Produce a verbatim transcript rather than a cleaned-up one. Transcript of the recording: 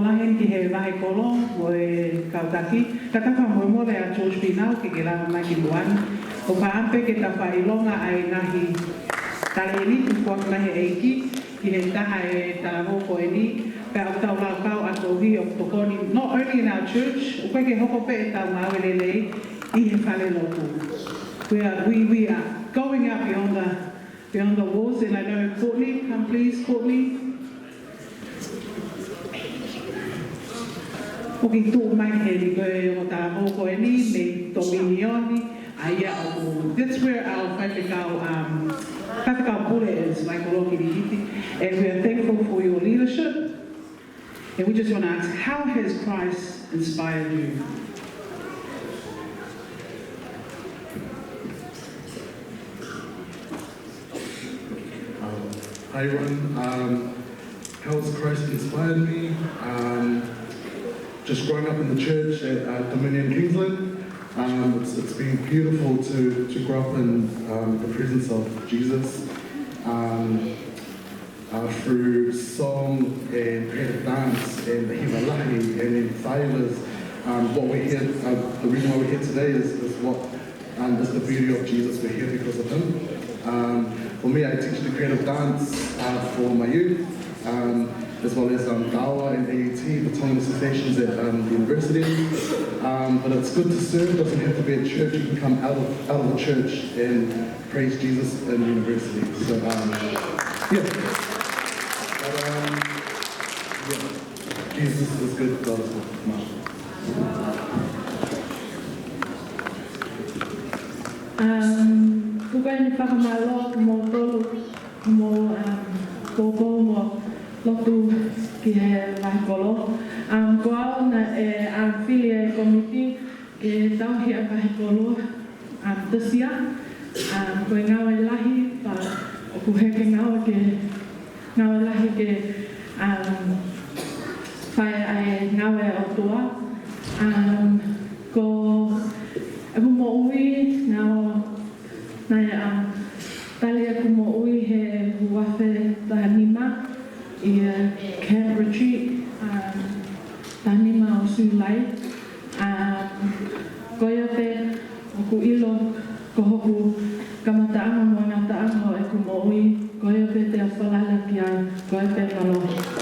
Lahi eni ki he vahe kolo mo e kau taki, ka tau fakamolemole ʻa George Pinau ke ke lava mai ki muʻa ni. ʻOku ou fakaʻamu pē ke tau fakaʻilonga ʻa e ngaahi talēniti kuo foaki mai ʻe he ʻEiki ki he taha e talavou ko eni, pea ʻoku tau laukau ʻa e kovi ʻoku tokoni, not only in our church, ʻoku ʻikai ke hoko pē ʻetau ngāue lelei ʻi he falelotu. We are, we, we are going out beyond the, beyond the walls, and I know Courtney, come please, Courtney. ʻOku tuʻu mai heni ko e ongo talavou ko eni mei Tominioni, ʻa ia ʻoku, that's where our faifekau, um, faifekau pule is, like Loki Liliti, and we are thankful for your leadership. And we just want to ask, how has Christ inspired you? Um, hi, everyone. Um, how has Christ inspired me? Um, just growing up in the church at, uh, Dominion Kingsland, um, it's, it's been beautiful to, to grow up in, um, the presence of Jesus. Um, uh, through song and creative dance and the hiva lahi and then favors. Um, what we're here, uh, the reason why we're here today is, is what, um, is the beauty of Jesus. We're here because of him. Um, for me, I teach the creative dance, uh, for my youth, um, as well as, um, Gawa and A E T, the Tongan Associations at, um, the university. Um, but it's good to serve. Doesn't have to be at church. You can come out of, out of the church and praise Jesus in university. So, um, yeah. But, um, yeah. Jesus is good, God is good. Marshall. Um, ʻoku ou fakamālō mo tolu mo, um, poupou mo lotu ki he vahe kolo. Um, ko au naʻe, um, fili ʻe he kōmiti ke tauhi ʻa e vahe kolo, um, this year. Um, ko e ngāue lahi, pea ʻoku heke ngāue ke, ngāue lahi ke, um, fai ʻa e ngāue ʻa e ʻOtua. Um, ko ʻeku moʻui, naʻe, naʻe, um, tali ʻeku moʻui he ua afe taha nima ʻi he camp retreat, um, taha nima ʻo Siulai. Um, ko ia pē ʻoku ʻilo ko hoku kamataʻanga mo e ngataʻanga ʻo ʻeku moʻui, ko ia pē te u falala ki ai, ko ia pē mālō.